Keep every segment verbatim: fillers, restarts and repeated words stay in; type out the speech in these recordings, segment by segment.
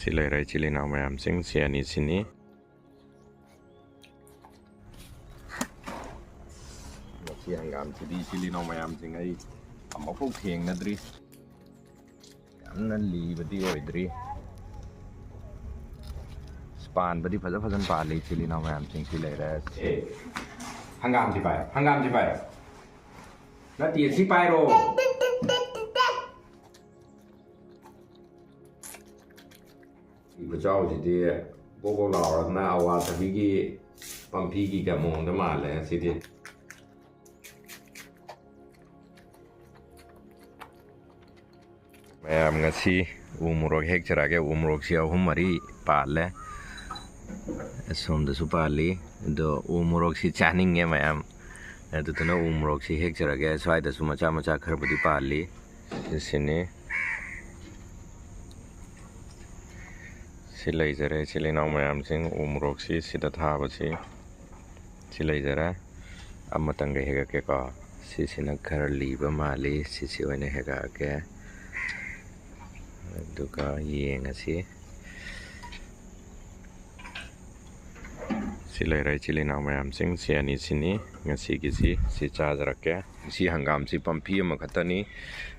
ꯁꯤ ꯂꯩꯔꯦ ꯏꯆꯤꯜ ꯏꯅꯥꯎ ꯃꯌꯥꯝꯁꯤꯡ, ꯁꯤ ꯑꯅꯤꯁꯤꯅꯤ꯫ ꯃꯁꯤ ꯍꯪꯒꯥꯝꯁꯤꯗꯤ ꯏꯆꯤꯜ ꯏꯅꯥꯎ ꯃꯌꯥꯝꯁꯤꯡ, ꯑꯩ ꯑꯃꯨꯛꯐꯥꯎ ꯊꯦꯡꯅꯗ꯭ꯔꯤ꯫ ꯌꯥꯝꯅ ꯂꯤꯕꯗꯤ ꯑꯣꯏꯗ꯭ꯔꯤ꯫ ꯄꯥꯟꯕꯗꯤ ꯐꯖ ꯐꯖꯅ ꯄꯥꯜꯂꯤ ꯏꯆꯤꯜ ꯏꯅꯥꯎ ꯃꯌꯥꯝꯁꯤꯡ꯫ ꯁꯤ ꯂꯩꯔꯦ꯫ ꯑꯦ, ꯍꯪꯒꯥꯝꯁꯤ ꯄꯥꯏ, ꯍꯪꯒꯥꯝꯁꯤ ꯄꯥꯏ꯫ ꯅꯠꯇꯦ, ꯁꯤ ꯄꯥꯏꯔꯣ꯫ ꯁꯤ ꯈꯨꯆꯥꯎꯁꯤꯗꯤ ꯕꯣꯛ ꯕꯣꯛ ꯂꯥꯎꯔꯗꯅ ꯑꯋꯥꯊꯕꯤꯒꯤ ꯄꯥꯝꯕꯤꯒꯤꯒ ꯃꯑꯣꯡꯗ ꯃꯥꯜꯂꯦ ꯁꯤꯗꯤ꯫ ꯃꯌꯥꯝ, ꯉꯁꯤ ꯎ ꯃꯣꯔꯣꯛ ꯍꯦꯛꯆꯔꯛꯑꯒꯦ꯫ ꯎ ꯃꯣꯔꯣꯛꯁꯤ ꯑꯍꯨꯝ ꯃꯔꯤ ꯄꯥꯜꯂꯦ, ꯑꯁꯣꯝꯗꯁꯨ ꯄꯥꯜꯂꯤ꯫ ꯑꯗꯣ ꯎ ꯃꯣꯔꯣꯛꯁꯤ ꯆꯥꯅꯤꯡꯉꯦ ꯃꯌꯥꯝ, ꯑꯗꯨꯗꯨꯅ ꯎ ꯃꯣꯔꯣꯛꯁꯤ ꯍꯦꯛꯆꯔꯒꯦ꯫ ꯁ꯭ꯋꯥꯏꯗꯁꯨ ꯃꯆꯥ ꯃꯆꯥ ꯈꯔꯕꯨꯗꯤ ꯄꯥꯜꯂꯤ꯫ ꯁꯤꯅꯤ꯫ ꯁꯤ ꯂꯩꯖꯔꯦ ꯏꯆꯤꯜ ꯏꯅꯥꯎ ꯃꯌꯥꯝꯁꯤꯡ, ꯎ ꯃꯣꯔꯣꯛꯁꯤ ꯁꯤꯗ ꯊꯥꯕꯁꯤ꯫ ꯁꯤ ꯂꯩꯖꯔꯦ꯫ ꯑꯃꯇꯪꯒ ꯍꯦꯛꯂꯛꯀꯦꯀꯣ꯫ ꯁꯤꯁꯤꯅ ꯈꯔ ꯂꯤꯕ ꯃꯥꯜꯂꯤ, ꯁꯤꯁꯤ ꯑꯣꯏꯅ ꯍꯦꯛꯂꯛꯑꯒꯦ꯫ ꯑꯗꯨꯒ ꯌꯦꯡꯉꯁꯤ꯫ ꯁꯤ ꯂꯩꯔꯦ ꯏꯆꯤꯜ ꯏꯅꯥꯎ ꯃꯌꯥꯝꯁꯤꯡ, ꯁꯤ ꯑꯅꯤꯁꯤꯅꯤ ꯉꯁꯤꯒꯤꯁꯤ꯫ ꯁꯤ ꯆꯥꯖꯔꯛꯀꯦ꯫ ꯁꯤ ꯍꯪꯒꯥꯝꯁꯤ ꯄꯥꯝꯕꯤ ꯑꯃꯈꯛꯇꯅꯤ꯫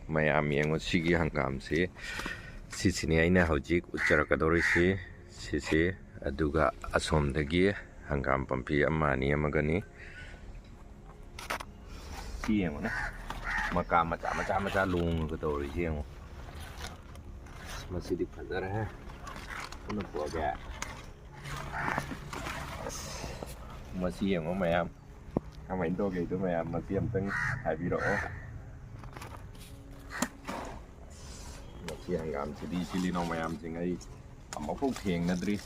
ꯃꯌꯥꯝ ꯌꯦꯡꯉꯨ, ꯁꯤꯒꯤ ꯍꯪꯒꯥꯝꯁꯤ, ꯁꯤꯁꯤꯅꯤ ꯑꯩꯅ ꯍꯧꯖꯤꯛ ꯎꯠꯆꯔꯛꯀꯗꯧꯔꯤꯁꯤ꯫ ꯁꯤꯁꯤ, ꯑꯗꯨꯒ ꯑꯁꯣꯝꯗꯒꯤ ꯍꯪꯒꯥꯝ ꯄꯥꯝꯕꯤ ꯑꯃ ꯑꯅꯤ ꯑꯃꯒꯅꯤ꯫ ꯁꯤ ꯌꯦꯡꯉꯨꯅꯦ, ꯃꯀꯥ ꯃꯆꯥ ꯃꯆꯥ ꯃꯆꯥ ꯂꯣꯡꯉꯒ ꯇꯧꯔꯤꯁꯤ ꯌꯦꯡꯉꯨ꯫ ꯑꯁ, ꯃꯁꯤꯗꯤ ꯐꯖꯔꯦꯍꯦ꯫ ꯄꯨꯟꯅ ꯄꯨꯔꯛꯑꯒꯦ꯫ ꯑꯁ, ꯃꯁꯤ ꯌꯦꯡꯉꯨ ꯃꯌꯥꯝ, ꯀꯃꯥꯏꯅ ꯇꯧꯒꯦꯗꯣ ꯃꯌꯥꯝ ꯃꯁꯤ ꯑꯝꯇꯪ ꯍꯥꯏꯕꯤꯔꯛꯑꯣ꯫ ꯃꯁꯤ ꯍꯪꯒꯥꯝꯁꯤꯗꯤ ꯏꯆꯤꯜ ꯏꯅꯥꯎ ꯃꯌꯥꯝꯁꯤꯡ, ꯑꯩ ꯑꯃꯨꯛꯐꯥꯎ ꯊꯦꯡꯅꯗ꯭ꯔꯤ꯫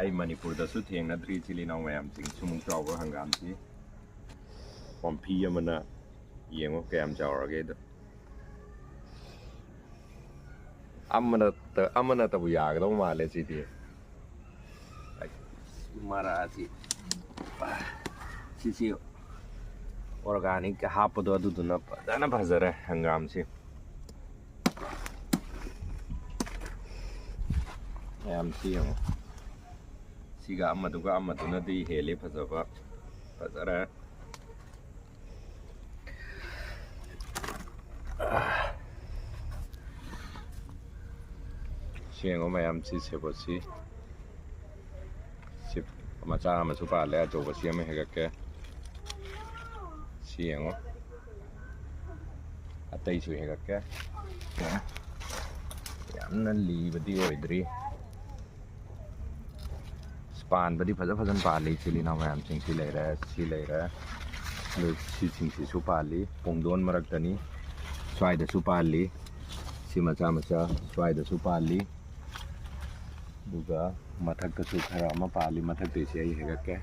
ꯑꯩ ꯃꯅꯤꯄꯨꯔꯗꯁꯨ ꯊꯦꯡꯅꯗ꯭ꯔꯤ ꯏꯆꯤꯜ ꯏꯅꯥꯎ ꯃꯌꯥꯝꯁꯤꯡ, ꯁꯨꯃꯨꯛ ꯆꯥꯎꯕ ꯍꯪꯒꯥꯝꯁꯤ꯫ ꯄꯥꯝꯕꯤ ꯑꯃꯅ ꯌꯦꯡꯉꯣ ꯀꯌꯥꯝ ꯆꯥꯎꯔꯒꯦꯗꯣ꯫ ꯑꯃꯅ ꯇ-, ꯑꯃꯅꯇꯕꯨ ꯌꯥꯒꯗꯧ ꯃꯥꯜꯂꯦ ꯁꯤꯗꯤ꯫ ꯃꯔꯥꯁꯤ, ꯁꯤꯁꯤ organic ꯍꯥꯞꯄꯗꯣ, ꯑꯗꯨꯗꯨꯅ ꯐꯖꯅ ꯐꯖꯔꯦ ꯍꯪꯒꯥꯝꯁꯤ꯫ ꯌꯥꯝ ꯁꯤ ꯌꯦꯡꯉꯣ꯫ ꯁꯤꯒ ꯑꯃꯗꯨꯒ ꯑꯃꯗꯨꯅꯗꯤ ꯍꯦꯜꯂꯤ ꯐꯖꯕ꯫ ꯐꯖꯔꯦ꯫ ꯁꯤ ꯌꯦꯡꯉꯣ ꯃꯌꯥꯝ, ꯁꯤ ꯁꯦꯕꯣꯠꯁꯤ꯫ ꯁꯤ ꯃꯆꯥ ꯑꯃꯁꯨ ꯄꯥꯜꯂꯦ, ꯑꯆꯧꯕꯁꯤ ꯑꯃ ꯍꯦꯛꯂꯛꯀꯦ꯫ ꯁꯤ ꯌꯦꯡꯉꯣ꯫ ꯑꯇꯩꯁꯨ ꯍꯦꯛꯂꯛꯀꯦ꯫ ꯌꯥꯝꯅ ꯂꯤꯕꯗꯤ ꯑꯣꯏꯗ꯭ꯔꯤ꯫ ꯄꯥꯟꯕꯗꯤ ꯐꯖ ꯐꯖꯅ ꯄꯥꯜꯂꯤ꯫ ꯏꯆꯤꯜ ꯏꯅꯥꯎ ꯃꯌꯥꯝꯁꯤꯡ ꯁꯤ ꯂꯩꯔꯦ, ꯁꯤ ꯂꯩꯔꯦ꯫ ꯑꯗꯨ ꯁꯤꯁꯤꯡꯁꯤꯁꯨ ꯄꯥꯜꯂꯤ꯫ ꯄꯨꯡꯗꯣꯟ ꯃꯔꯛꯇꯅꯤ꯫ ꯁ꯭ꯋꯥꯏꯗꯁꯨ ꯄꯥꯜꯂꯤ꯫ ꯁꯤ ꯃꯆꯥ ꯃꯆꯥ ꯁ꯭ꯋꯥꯏꯗꯁꯨ ꯄꯥꯜꯂꯤ꯫ ꯑꯗꯨꯒ ꯃꯊꯛꯇꯁꯨ ꯈꯔ ꯑꯃ ꯄꯥꯜꯂꯤ꯫ ꯃꯊꯛꯇꯩꯁꯤ ꯑꯩ ꯍꯦꯛꯂꯛꯀꯦ꯫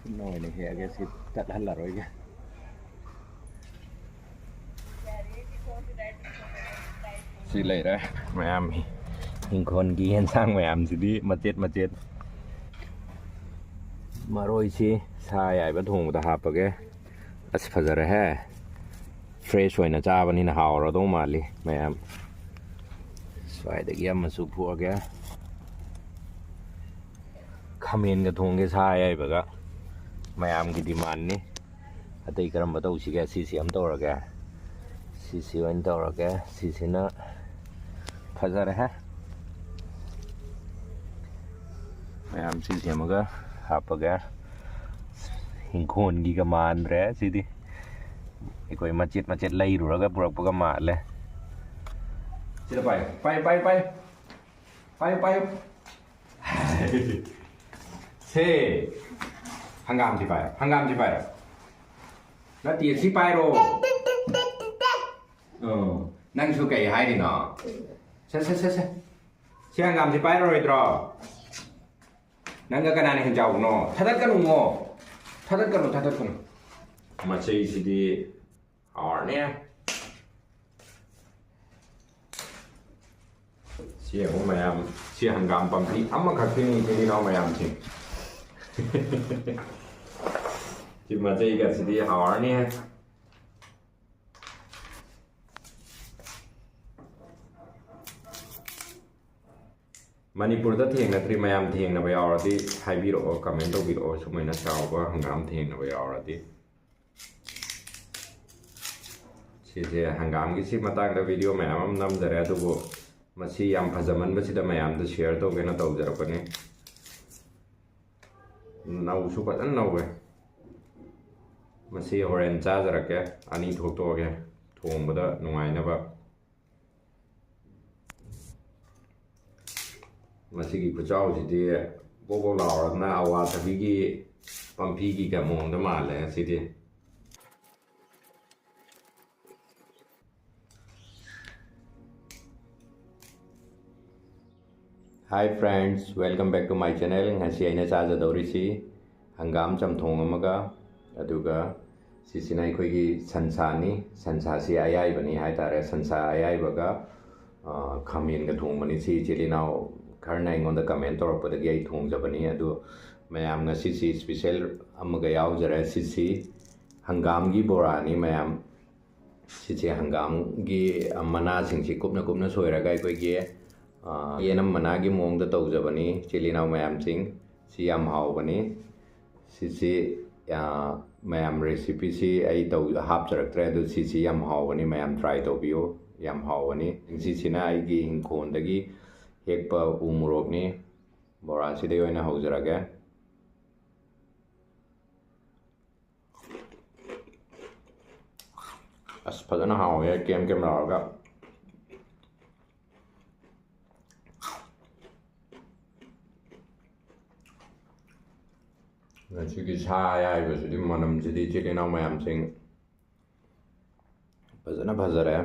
ꯈꯨꯠꯅ ꯑꯣꯏꯅ ꯍꯦꯛꯑꯒꯦ, ꯁꯤ ꯇꯠꯍꯜꯂꯔꯣꯏꯒꯦ꯫ ꯁꯤ ꯂꯩꯔꯦ ꯃꯌꯥꯝ, ꯏꯪꯈꯣꯜꯒꯤ ꯌꯦꯟꯁꯥꯡ ꯃꯌꯥꯝꯁꯤꯗꯤ ꯃꯆꯦꯠ ꯃꯆꯦꯠ꯫ ꯃꯔꯣꯏꯁꯤ ꯁꯥ ꯑꯌꯥꯏꯕ ꯊꯣꯡꯕꯗ ꯍꯥꯞꯄꯒꯦ꯫ ꯑꯁ, ꯐꯖꯔꯦꯍꯦ꯫ ꯐ꯭ꯔꯦꯁ ꯑꯣꯏꯅ ꯆꯥꯕꯅꯤꯅ ꯍꯥꯎꯔꯗꯧ ꯃꯥꯜꯂꯤ ꯃꯌꯥꯝ꯫ ꯁ꯭ꯋꯥꯏꯗꯒꯤ ꯑꯃꯁꯨ ꯐꯨꯛꯑꯒꯦ꯫ ꯈꯥꯃꯦꯟꯒ ꯊꯣꯡꯒꯦ ꯁꯥ ꯑꯌꯥꯏꯕꯒ꯫ ꯃꯌꯥꯝꯒꯤ ꯗꯤꯃꯥꯟꯅꯤ꯫ ꯑꯇꯩ ꯀꯔꯝꯕ ꯇꯧꯁꯤꯒꯦ? ꯁꯤꯁꯤ ꯑꯃ ꯇꯧꯔꯒꯦ꯫ ꯁꯤꯁꯤ ꯑꯣꯏꯅ ꯇꯧꯔꯒꯦ꯫ ꯁꯤꯁꯤꯅ ꯐꯖꯔꯦꯍꯦ꯫ ꯃꯌꯥꯝ ꯁꯤ ꯁꯦꯝꯃꯒ ꯍꯥꯞꯄꯒꯦ꯫ ꯏꯪꯈꯣꯜꯒꯤꯒ ꯃꯥꯟꯗ꯭ꯔꯦ ꯁꯤꯗꯤ꯫ ꯑꯩꯈꯣꯏ ꯃꯆꯦꯠ ꯃꯆꯦꯠ ꯂꯩꯔꯨꯔꯒ ꯄꯨꯔꯛꯄꯒ ꯃꯥꯜꯂꯦ꯫ ꯁꯤꯗ ꯄꯥꯏꯌꯨ, ꯄꯥꯏꯌꯨ, ꯄꯥꯏꯌꯨ, ꯄꯥꯏꯌꯨ꯫ ꯄꯥꯏꯌꯨ, ꯄꯥꯏꯌꯨ꯫ ꯁꯦ, ꯍꯪꯒꯥꯝꯁꯤ ꯄꯥꯏꯌꯨ, ꯍꯪꯒꯥꯝꯁꯤ ꯄꯥꯏꯌꯨ꯫ ꯅꯠꯇꯦ, ꯁꯤ ꯄꯥꯏꯔꯣ꯫ ꯑꯣ, ꯅꯪꯁꯨ ꯀꯩ ꯍꯥꯏꯔꯤꯅꯣ? ꯁꯦ, ꯁꯦ, ꯁꯦ, ꯁꯦ꯫ ꯁꯤ ꯍꯪꯒꯥꯝꯁꯤ ꯄꯥꯏꯔꯔꯣꯏꯗ꯭ꯔꯣ? ꯅꯪꯒ ꯀꯅꯥꯅ ꯍꯦꯟ ꯆꯥꯎꯕꯅꯣ? ꯊꯥꯗꯠꯀꯅꯨꯉꯣ꯫ ꯊꯥꯗꯠꯀꯅꯨ, ꯊꯥꯗꯠꯀꯅꯨ꯫ ꯃꯆꯩꯁꯤꯗꯤ ꯍꯥꯎꯔꯅꯤ꯫ ꯁꯤ ꯌꯦꯡꯉꯨ ꯃꯌꯥꯝ, ꯁꯤ ꯍꯪꯒꯥꯝ ꯄꯥꯝꯕꯤ ꯑꯃꯈꯛꯀꯤꯅꯤ, ꯏꯆꯤꯜ ꯏꯅꯥꯎ ꯃꯌꯥꯝꯁꯤꯡ꯫ ꯁꯤ ꯃꯆꯩꯒꯁꯤꯗꯤ ꯍꯥꯎꯔꯅꯤ꯫ ꯃꯅꯤꯄꯨꯔꯗ ꯊꯦꯡꯅꯗ꯭ꯔꯤ, ꯃꯌꯥꯝ ꯊꯦꯡꯅꯕ ꯌꯥꯎꯔꯗꯤ ꯍꯥꯏꯕꯤꯔꯛꯑꯣ, comment ꯇꯧꯕꯤꯔꯛꯑꯣ, ꯁꯨꯃꯥꯏꯅ ꯆꯥꯎꯕ ꯍꯪꯒꯥꯝ ꯊꯦꯡꯅꯕ ꯌꯥꯎꯔꯗꯤ꯫ ꯁꯤꯁꯦ ꯍꯪꯒꯥꯝꯒꯤꯁꯤ ꯃꯇꯥꯡꯗ video ꯃꯌꯥꯝ ꯑꯃ ꯅꯝꯖꯔꯦ, ꯑꯗꯨꯕꯨ ꯃꯁꯤ ꯌꯥꯝ ꯐꯖꯃꯟꯕꯁꯤꯗ ꯃꯌꯥꯝꯗ share ꯇꯧꯒꯦꯅ ꯇꯧꯖꯔꯛꯄꯅꯤ꯫ ꯅꯧꯁꯨ ꯐꯖꯅ ꯅꯧꯋꯦ꯫ ꯃꯁꯤ ꯍꯣꯔꯦꯟ ꯆꯥꯖꯔꯛꯀꯦ, ꯑꯅꯤ ꯊꯣꯛꯇꯣꯛꯑꯒꯦ ꯊꯣꯡꯕꯗ ꯅꯨꯡꯉꯥꯏꯅꯕ꯫ ꯃꯁꯤꯒꯤ ꯈꯨꯆꯥꯎꯁꯤꯗꯤ ꯕꯣꯛ ꯕꯣꯛ ꯂꯥꯎꯔꯗꯅ ꯑꯋꯥꯊꯕꯤꯒꯤ ꯄꯥꯝꯕꯤꯒꯤꯒ ꯃꯑꯣꯡꯗ ꯃꯥꯜꯂꯦ ꯉꯁꯤꯗꯤ꯫ Hi friends, welcome back to my channel. ꯉꯁꯤ ꯑꯩꯅ ꯆꯥꯖꯗꯧꯔꯤꯁꯤ ꯍꯪꯒꯥꯝ ꯆꯝꯊꯣꯡ ꯑꯃꯒ, ꯑꯗꯨꯒ ꯁꯤꯁꯤꯅ ꯑꯩꯈꯣꯏꯒꯤ ꯁꯟꯁꯥꯅꯤ꯫ ꯁꯟꯁꯥꯁꯤ ꯑꯌꯥꯏꯕꯅꯤ ꯍꯥꯏꯇꯥꯔꯦ꯫ ꯁꯟꯁꯥ ꯑꯌꯥꯏꯕꯒ, ꯑ, ꯈꯥꯃꯦꯟꯒ ꯊꯣꯡꯕꯅꯤ꯫ ꯁꯤ ꯏꯆꯤꯜ ꯏꯅꯥꯎ ꯈꯔꯅ ꯑꯩꯉꯣꯟꯗ comment ꯇꯧꯔꯛꯄꯗꯒꯤ ꯑꯩ ꯊꯣꯡꯖꯕꯅꯤ꯫ ꯑꯗꯨ ꯃꯌꯥꯝ, ꯉꯁꯤꯁꯤ special ꯑꯃꯒ ꯌꯥꯎꯖꯔꯦ꯫ ꯁꯤꯁꯤ ꯍꯪꯒꯥꯝꯒꯤ ꯕꯣꯔꯥꯅꯤ ꯃꯌꯥꯝ꯫ ꯁꯤꯁꯦ ꯍꯪꯒꯥꯝꯒꯤ ꯃꯅꯥꯁꯤꯡꯁꯤ ꯀꯨꯞꯅ ꯀꯨꯞꯅ ꯁꯣꯏꯔꯒ ꯑꯩꯈꯣꯏꯒꯤ, ꯑ, ꯌꯦꯅꯝ ꯃꯅꯥꯒꯤ ꯃꯑꯣꯡꯗ ꯇꯧꯖꯕꯅꯤ, ꯏꯆꯤꯜ ꯏꯅꯥꯎ ꯃꯌꯥꯝꯁꯤꯡ꯫ ꯁꯤ ꯌꯥꯝ ꯍꯥꯎꯕꯅꯤ꯫ ꯁꯤꯁꯤ, ꯑ, ꯃꯌꯥꯝ recipeꯁꯤ ꯑꯩ ꯇꯧ-, ꯍꯥꯞꯆꯔꯛꯇ꯭ꯔꯦ, ꯑꯗꯨ ꯁꯤꯁꯤ ꯌꯥꯝ ꯍꯥꯎꯕꯅꯤ, ꯃꯌꯥꯝ try ꯇꯧꯕꯤꯌꯨ, ꯌꯥꯝ ꯍꯥꯎꯕꯅꯤ꯫ ꯁꯤꯁꯤꯅ ꯑꯩꯒꯤ ꯏꯪꯈꯣꯜꯗꯒꯤ ꯍꯦꯛꯄ ꯎ ꯃꯣꯔꯣꯛꯅꯤ꯫ ꯕꯣꯔꯥꯁꯤꯗꯩ ꯑꯣꯏꯅ ꯍꯧꯖꯔꯒꯦ꯫ ꯑꯁ, ꯐꯖꯅ ꯍꯥꯎꯋꯦ, ꯀꯦꯝ ꯀꯦꯝ ꯂꯥꯎꯔꯒ꯫ ꯉꯁꯤꯒꯤ ꯁꯥ ꯑꯌꯥꯏꯕꯁꯤꯗꯤ, ꯃꯅꯝꯁꯤꯗꯤ, ꯏꯆꯤꯜ ꯏꯅꯥꯎ ꯃꯌꯥꯝꯁꯤꯡ, ꯐꯖꯅ ꯐꯖꯔꯦ꯫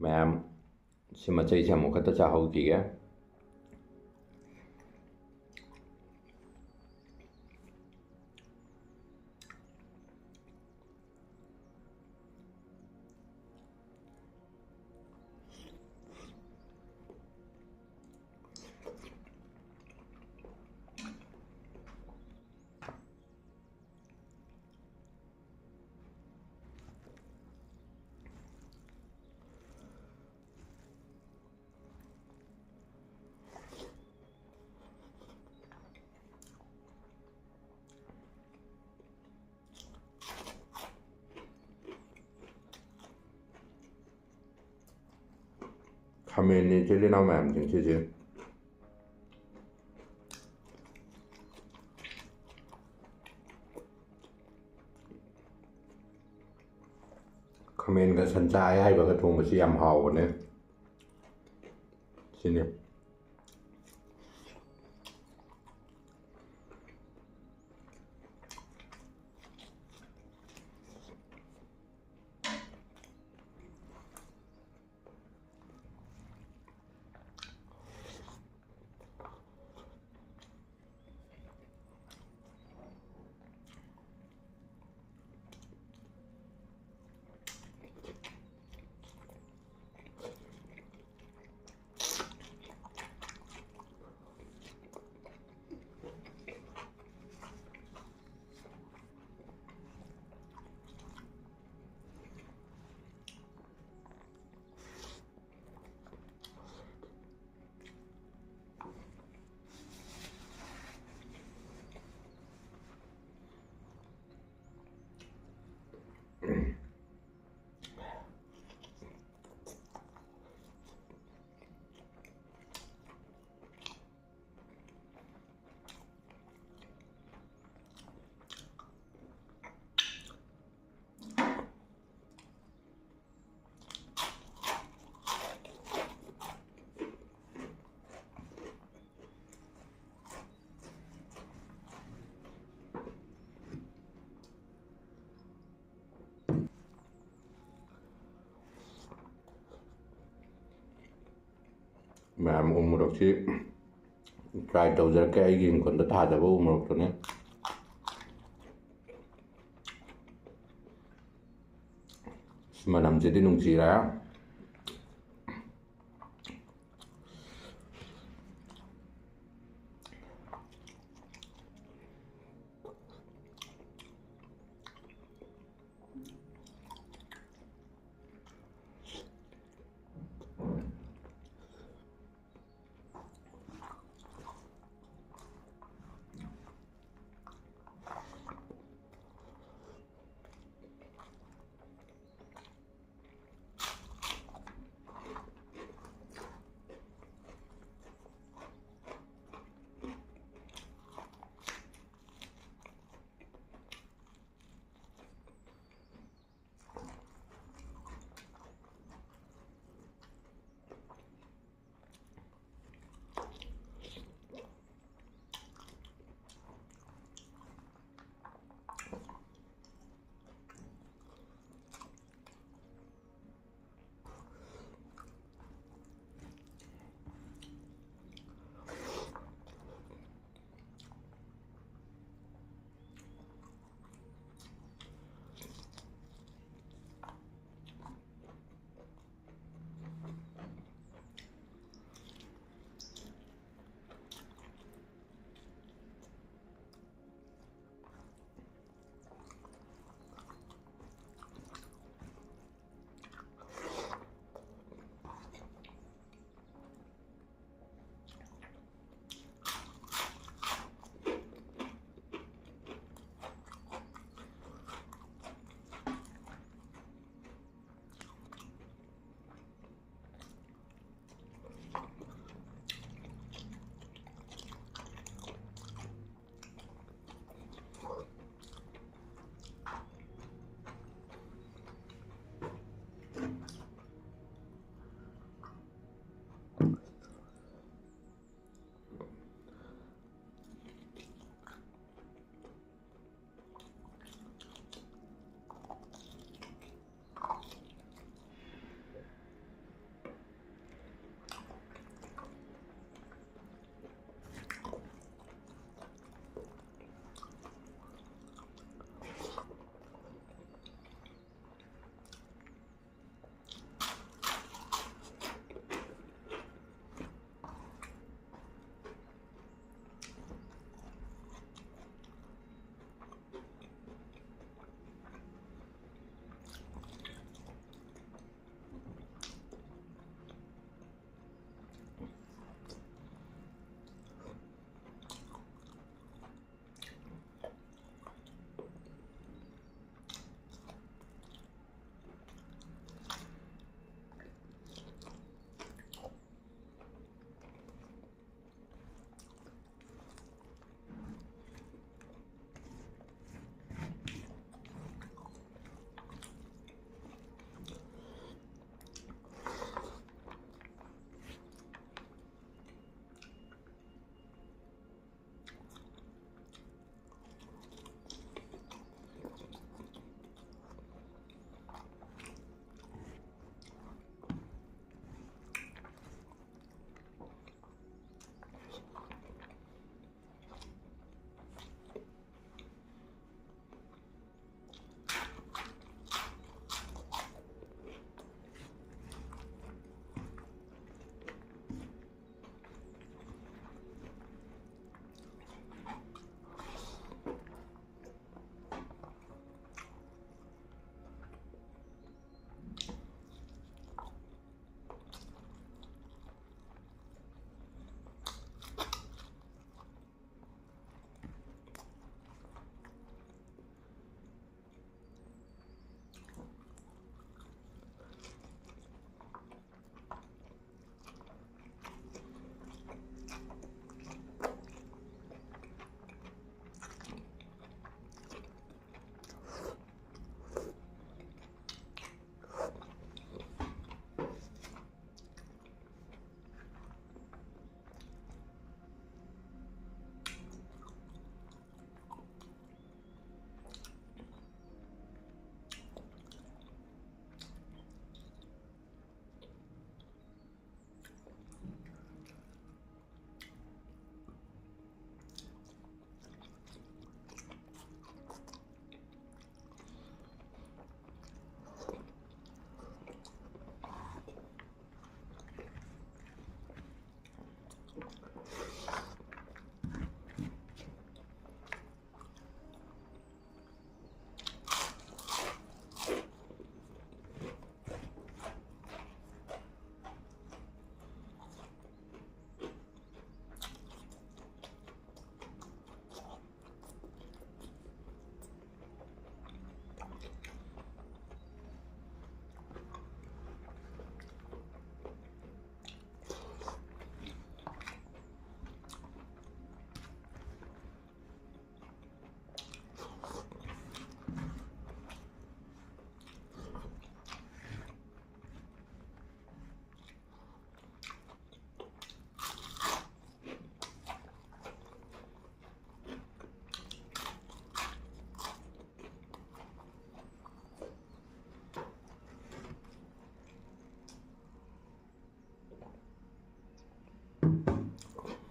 ꯃꯌꯥꯝ, ꯁꯤ ꯃꯆꯩꯁꯦ ꯑꯃꯨꯛ ꯈꯛꯇ ꯆꯥꯍꯧꯈꯤꯒꯦ꯫ ꯈꯥꯃꯦꯟꯅꯤ ꯏꯆꯤꯜ ꯏꯅꯥꯎ ꯃꯌꯥꯝꯁꯤꯡ ꯁꯤꯁꯦ꯫ ꯈꯥꯃꯦꯟꯒ ꯁꯟꯁꯥ ꯑꯌꯥꯏꯕꯒ ꯊꯣꯡꯕꯁꯤ ꯌꯥꯝ ꯍꯥꯎꯕꯅꯦ꯫ ꯁꯤꯅꯤ꯫ ꯃꯌꯥꯝ ꯎ ꯃꯣꯔꯣꯛꯁꯤ try ꯇꯧꯖꯔꯛꯀꯦ ꯑꯩꯒꯤ ꯏꯪꯈꯣꯜꯗ ꯊꯥꯖꯕ ꯎ ꯃꯣꯔꯣꯛꯇꯨꯅꯦ꯫ ꯃꯅꯝꯁꯤꯗꯤ ꯅꯨꯡꯁꯤꯔꯦ꯫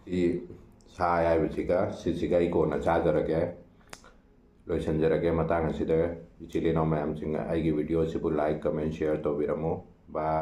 ꯁꯤ ꯁꯥ ꯑꯌꯥꯏꯕꯁꯤꯒ ꯁꯤꯁꯤꯒ ꯑꯩ ꯀꯣꯟꯅ ꯆꯥꯖꯔꯒꯦ꯫ ꯂꯣꯏꯁꯤꯟꯖꯔꯒꯦ ꯃꯇꯥꯡ ꯑꯁꯤꯗ꯫ ꯏꯆꯤꯜ ꯏꯅꯥꯎ ꯃꯌꯥꯝꯁꯤꯡꯅ ꯑꯩꯒꯤ video ꯑꯁꯤꯕꯨ like, comment, share ꯇꯧꯕꯤꯔꯝꯃꯨ꯫ Bye꯫